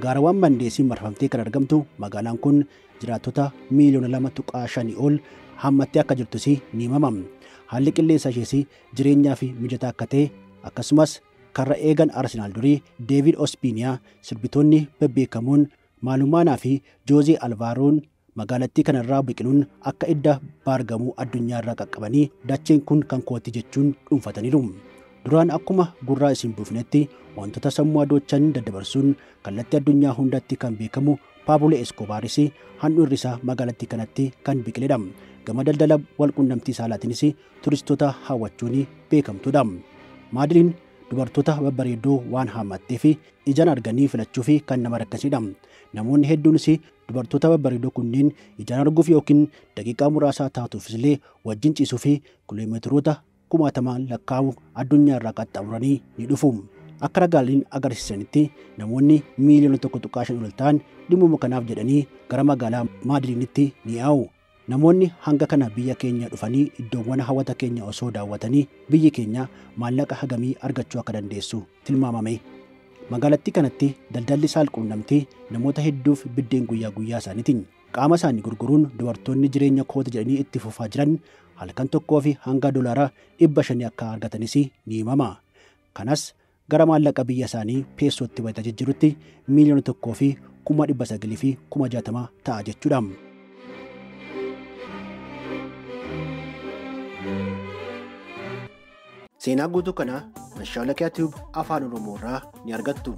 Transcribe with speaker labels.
Speaker 1: Gaarawwan Mandeesiin marfamtee kan argamtu magaalaan kun jiraattota miiliyoona 2.5 ol hammattee akka jirtus ni himama. Haalli qilleensa ishees jireenyaa fi mijataa akka ta'e akkasumas karra eegan Arsenaal durii Deevid Ospiniyaa sirbitoonni bebbeekamoon Maalumaanaa fi Joozee Alvaaroon magaalattii kanarraa biqiluun akka idda baargamuu addunyaarraa qaqqabanii dacheen kun kan kooti jechuun dhuunfataniiru. Duraan akkuma gurraa isin buufnetti wantoota sammuu adoochan daddabarsuun kallattii addunyaa hundatti kan beekamu Paabulo Eskobaaris handhuurri isaa magaalattii kanatti kan biqiledha. Gama daldala walqunnamtii saalaatiinis turistoota hawwachuun beekamtuudha. Maadiliin dubartoota babbareeddoo waan haammattee fi ijaan arganii filachuu fi kan nama rakkisidha. Namoonni hedduunis dubartoota babbareeddoo kunneen ijaan arguuf yookiin daqiiqaa muraasaa taatuufis illee wajjin ciisuu fi kiiloomeetiroota kumaatamaan lakkaa'u addunyaa irraa qaxxaamuranii ni dhufu. Akka ragaaleen agarsiisanitti namoonni miiliyoona 1.5 ol ta'an dhimmuma kanaaf jedhanii gara magaalaa Maadiliinitti ni yaa'u. Namoonni hanga kana biyya keenya dhufanii iddoowwan hawwata keenya osoo daawwatanii biyyi keenya maallaqa hagamii argachuu akka dandeessu tilmaamame. Magaalattii kanatti daldalli saalquunnamtii namoota hedduuf biddeen guyyaa guyyaa isaaniitiin qaama isaanii gurguruun dubartoonni jireenya koota jedhanii itti fufaa jiran halkan tokkoo fi hanga $500 akka argatanis ni himama. Kanas gara maallaqa biyya isaanii peesootti wayita jijjiirutti miiliyoona 1,960,000 ta'a jechuudha. Seenaa guutuu kana Mashaalakiyaa Tube Afaan Oromoo irraa ni argattu.